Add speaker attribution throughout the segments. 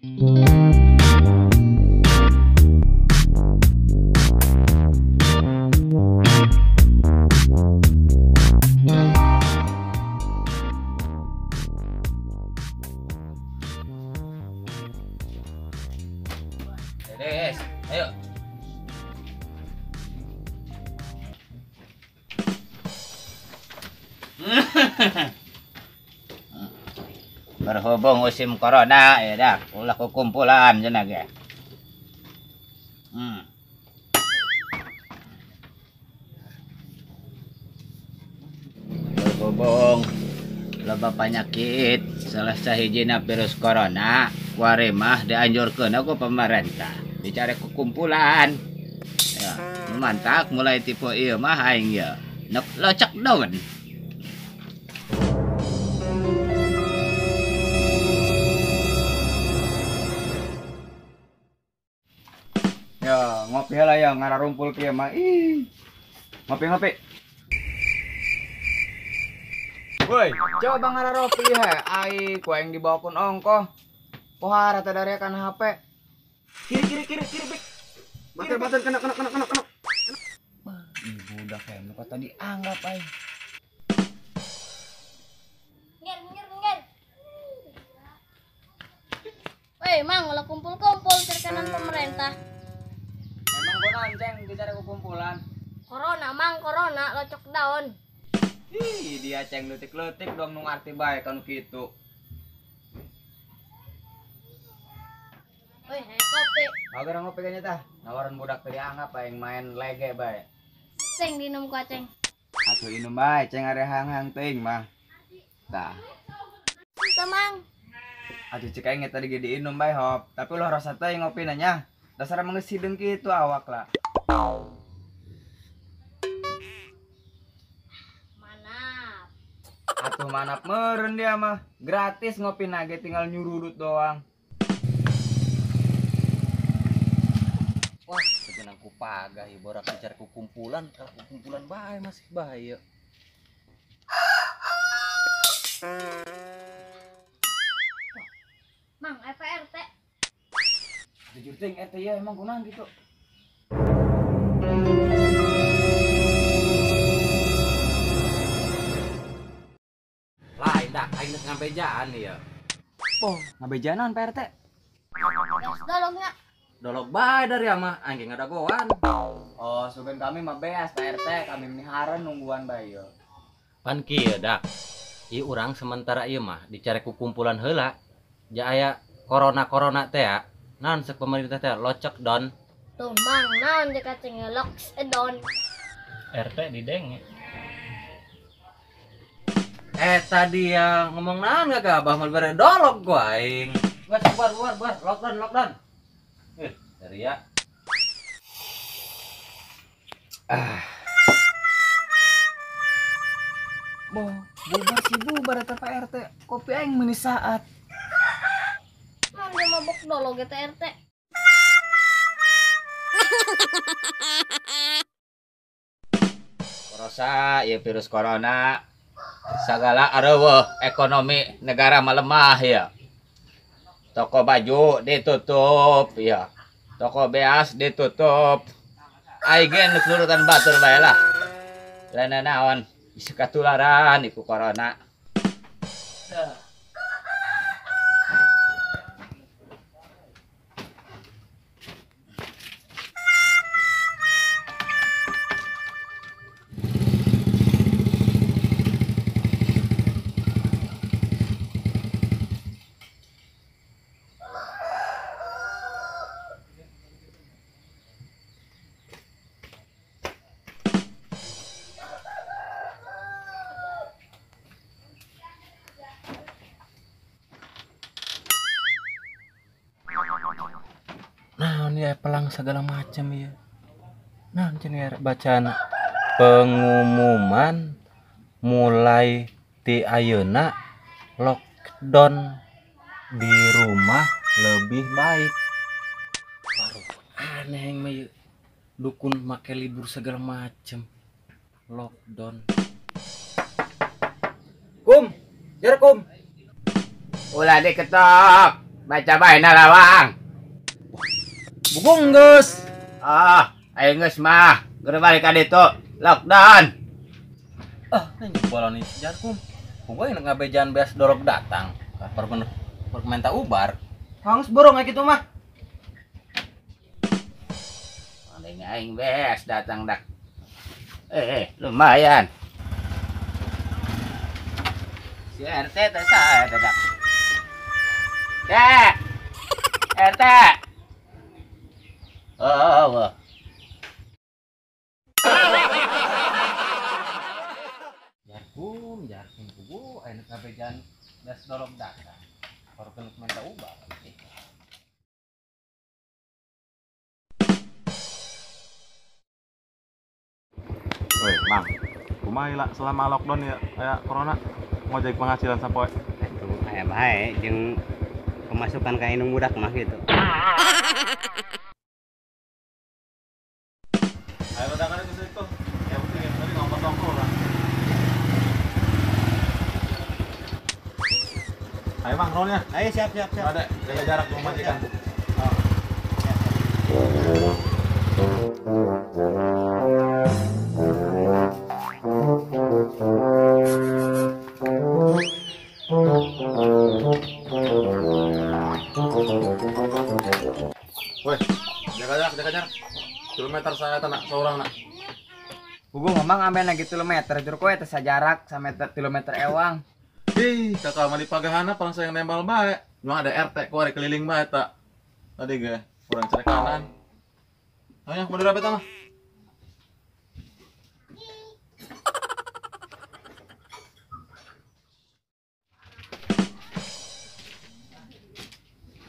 Speaker 1: Beres, ayo. Berhubung musim corona ya dah, ulah kumpulan cenah ge. Berhubung loba penyakit salah sahijina virus corona, kuari mah dianjurkeun ku pemerintah dicari kekumpulan. Ya, mantak mulai tipe ieu mah aing ya. Nek locek daun.
Speaker 2: Ya, ngopi lah ya ngararumpul kieu mah. Ih. Ngopi-ngopi. Woi, coba ngararopi he, ai ku aing dibawakeun ongkoh. Pohara teh darekan HP. Kiri kiri kiri kiri bik. Bater kena kena kena kena kena. Ih, budak kayak muka tadi anggap aing.
Speaker 3: Nger nger nger. Woi, Mang, ulah kumpul-kumpul terkanan pemerintah.
Speaker 2: Emang gua ceng dicari kumpulan.
Speaker 3: Corona, Mang, corona locok daun.
Speaker 2: Ih, dia ceng letik-letik dong nu ngarti bae kan kitu.
Speaker 3: Woi, hayang kopi.
Speaker 2: Agar ngopi kayaknya tah. Nawaran budak tadi anggap aing main lege bae.
Speaker 3: Ceng dinum ku aceng.
Speaker 2: Atuh inum bae, ceng are hang-hang teuing mah. Tah.
Speaker 3: Teu, Mang.
Speaker 2: Atuh cek aing tadi ge diinum bae hop, tapi ulah rasa teuing ngopina nya. Dasar emang geus hideung kitu awak lah.
Speaker 3: Manap.
Speaker 2: Atuh manap meureun dia mah. Gratis ngopi nage tinggal nyurudut doang.
Speaker 4: Wah, segenang ku pagah ieu borak dicari ku kumpulan, kalau ku kumpulan bae masih bae.
Speaker 3: Mang, FRT.
Speaker 2: Jujur ting RT ya emang kunaon gitu.
Speaker 4: Lain dah aing geus ngabejaan ieu.
Speaker 2: Oh, ngabejaan Pak RT.
Speaker 3: Geus dolognya.
Speaker 4: Dolog bae dari ama aing ge ngadagoan.
Speaker 2: Oh, sugan kami mah beas Pak RT, kami meniharan nungguan bae ieu.
Speaker 4: Pan kieu dak. Ieu urang sementara ieu mah dicari ku kumpulan heula. Ja aya corona-corona teh ya. Naon sek pemerintah teh locek don.
Speaker 3: Tuh Mang, naon jeung kaceng lockdown.
Speaker 1: RT didenge.
Speaker 4: Tadi yang ngomong naon gak abah mal bare dolog gua aing. Geus bubar bubar bubar lockdown lockdown. Dari ya.
Speaker 2: Ah. Boh, bubar sih bubar eta Pak RT. Kopi aing meuni saat.
Speaker 3: Mang dia mabok dolog eta RT.
Speaker 1: Rosa, ya virus corona. Segala areueuh ekonomi negara melemah ya. Toko baju ditutup ya. Toko beas ditutup. Aing ge nu nurutan batur bae lah. Lain naon bisa katularan iku corona.
Speaker 4: Nah, ini pelang segala macam ya. Nah, ini bacaan pengumuman mulai ti ayeuna lockdown di rumah lebih baik. Baru aneh yang mah dukun make libur segala macam. Lockdown.
Speaker 2: Kum, jar kum.
Speaker 1: Ulah diketok. Baca bae na lawang.
Speaker 2: Bugong geus.
Speaker 1: Ah, aing geus mah. Geura balik ka ditu. Lockdown.
Speaker 4: Ah, anjing bolon si Jarkum. Puguh aing ngabejaan beas dorog datang. Kaper bener minta ubar.
Speaker 2: Hangus borong aya kitu mah.
Speaker 1: Paling aing beas datang dak. Lumayan. Si RT teh saha eta dak? Dek. RT. Oh, wah.
Speaker 4: Jarkum, jarkum puguh aing ngabejaan beas dorog datang. Kaper minta ubar.
Speaker 5: Woi, Mang. Kumaha lah selama lockdown ya kayak corona ngojek penghasilan sapoe.
Speaker 6: Atuh aya bae jeung pemasukan ka indung budak mah gitu.
Speaker 5: Ayo ledakan itu situ. Ya penting ya, tadi ngomong tongkrong lah. Ayo Mang, rolnya.
Speaker 6: Ayo siap siap siap.
Speaker 5: Ada jaga jarak sama majikan. Woi, jaga jarak. Kilometer saya tanah seorang nak.
Speaker 2: Puguh ngomong amben lagi kilometer jur kowe teh sajarak sama kilometer ewang.
Speaker 5: Ih, kakak mah di pagahana paling sayang nembal bae. Memang ada RT ku ari keliling bae tak. Tadi ge kurang cari kanan. Ayo kudu rapi mah.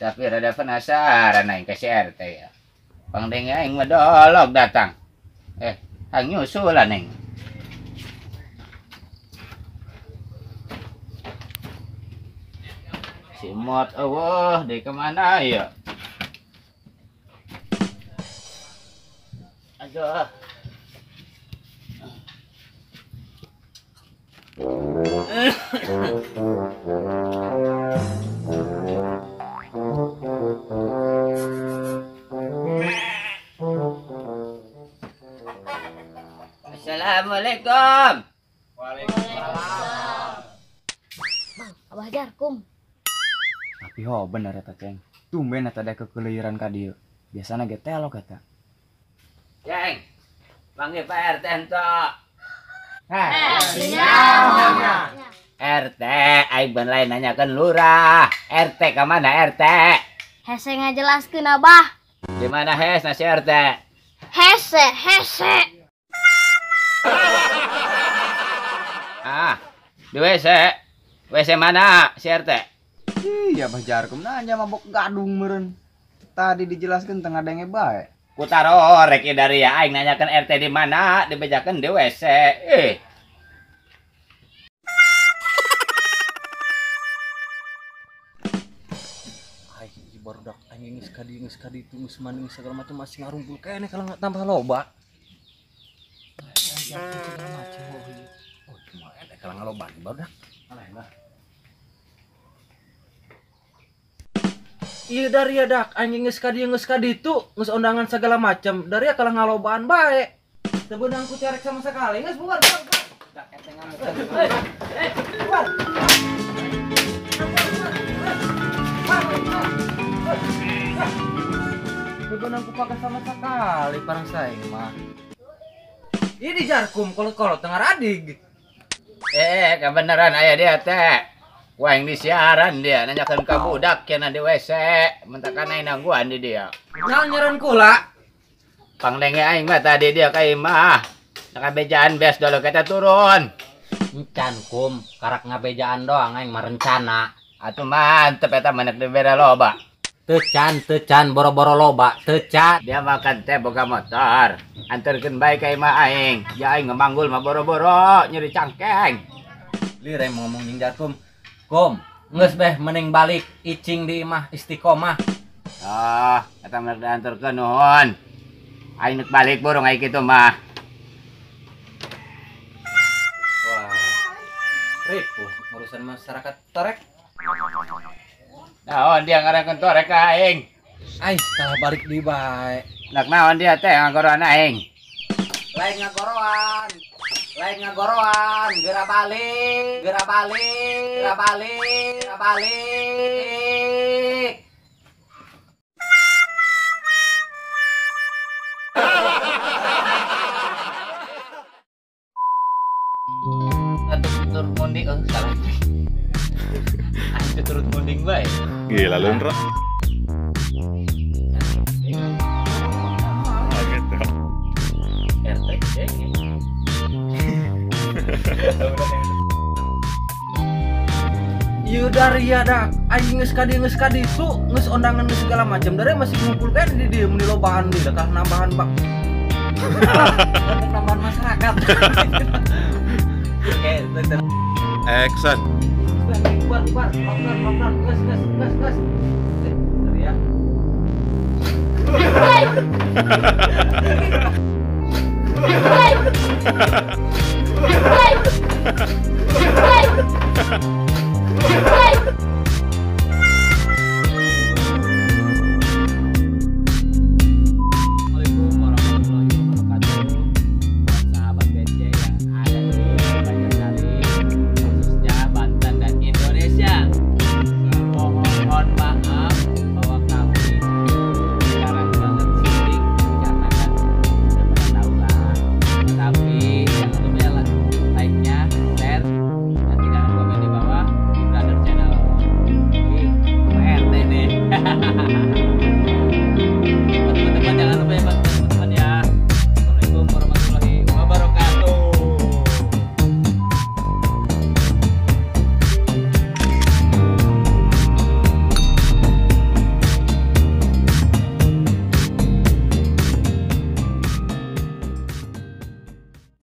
Speaker 1: Tapi rada penasaran aing ka si RT ya. Pangdeng aing mah dolog datang. Hang nyusulan aing. Si Mot eueuh di kemana ya? Aduh. Assalamualaikum.
Speaker 3: Waalaikumsalam. Mang, Abah Jarkum.
Speaker 2: Tapi ho bener eta Ceng. Tumben eta da kekeliran ka dieu. Biasana ge telok eta.
Speaker 1: Ceng, panggil Pak RT ento.
Speaker 2: Heh,
Speaker 1: RT, aing ban lain nanyakeun lurah. RT ka mana RT?
Speaker 3: Hese ngajelaskeun Abah.
Speaker 1: Di mana hes nasi RT?
Speaker 3: Hese, hese.
Speaker 1: Ah, di WC. WC mana si RT?
Speaker 2: Iya Abah Jarkum nanya mabok gadung meureun. Tadi dijelaskeun tengah denge bae.
Speaker 1: Ku tarorek dari ya aing nanyakeun RT di mana, dibejakeun di WC.
Speaker 4: Ai, barudak anjing geus ka dieu geus ka ditu geus mandi geus segala macam masih ngarumpul keneh kalau nggak tambah loba. Oh, cuma ada kalau ngalobaan barudak.
Speaker 5: Alah.
Speaker 4: Iya dari ya dak anjing geus ka dieu geus ka ditu geus undangan segala macam dari ya kalah ngalobaan bae. Teu beunang ku carek sama sekali geus bubar bubar.
Speaker 2: Dak RT ngamuk.
Speaker 4: Bubar. Teu beunang ku pakai sama sekali parang saing mah. Ini Jarkum kolot-kolot tengah radig.
Speaker 1: Kebenaran aya dia teh. Wah, yang di siaran dia nanyakan ka budak cenah di WC, mentakan aing nangguan di dia.
Speaker 4: Naon nyaran kula?
Speaker 1: Pangdenge aing mah tadi dia ka imah. Ngabejaan beas dulu kita turun.
Speaker 4: Encan kum, karak ngabejaan doang aing mah rencana.
Speaker 1: Atuh mantep eta mah nek dibere loba.
Speaker 4: Tecan, boro-boro loba, tecan.
Speaker 1: Dia makan teh boga motor. Anterkeun bae ka imah aing. Ya aing ngemanggul mah boro-boro nyeri cangkeng.
Speaker 4: Lire ngomong jeung Jarkum. Kom, geus beh mending balik icing di imah istiqomah.
Speaker 1: Ah, eta mah dianterkeun nuhun. Aing nek balik borong aing kitu mah.
Speaker 4: Wah. Ripuh urusan masyarakat torek.
Speaker 1: Naon dia ngarankeun torek ka aing?
Speaker 2: Ai, kalah balik deui bae.
Speaker 1: Nak naon dia teh ngagoroan aing?
Speaker 4: Lain ngagoroan. Lain ngagoroan, geura balik, geura balik, geura balik, geura balik.
Speaker 1: Turut munding, oh salah. Aing turut munding bae.
Speaker 5: Gila lu, Ndra. Gitu.
Speaker 1: RT
Speaker 2: Ieu dari ya dah, aing geus ka dieu geus ka ditu, geus ondangan geus segala macam. Dari masih ngumpul kan di dieu meuni lobaan deui dah nambahan bak. Nambahan masyarakat.
Speaker 1: Oke,
Speaker 5: action.
Speaker 2: Keluar, keluar, keluar, gas, gas, gas, gas. Bentar ya.
Speaker 1: Assalamualaikum warahmatullahi wabarakatuh. Sahabat BC yang ada di Banjarsari, khususnya Banten dan Indonesia, mohon maaf bahwa kami jarang banget syuting karena kan udah pada tahu lah. Tapi jangan lupa ya like-nya, share, dan tinggalkan komen di bawah di Brother Channel. Ih, RT nih.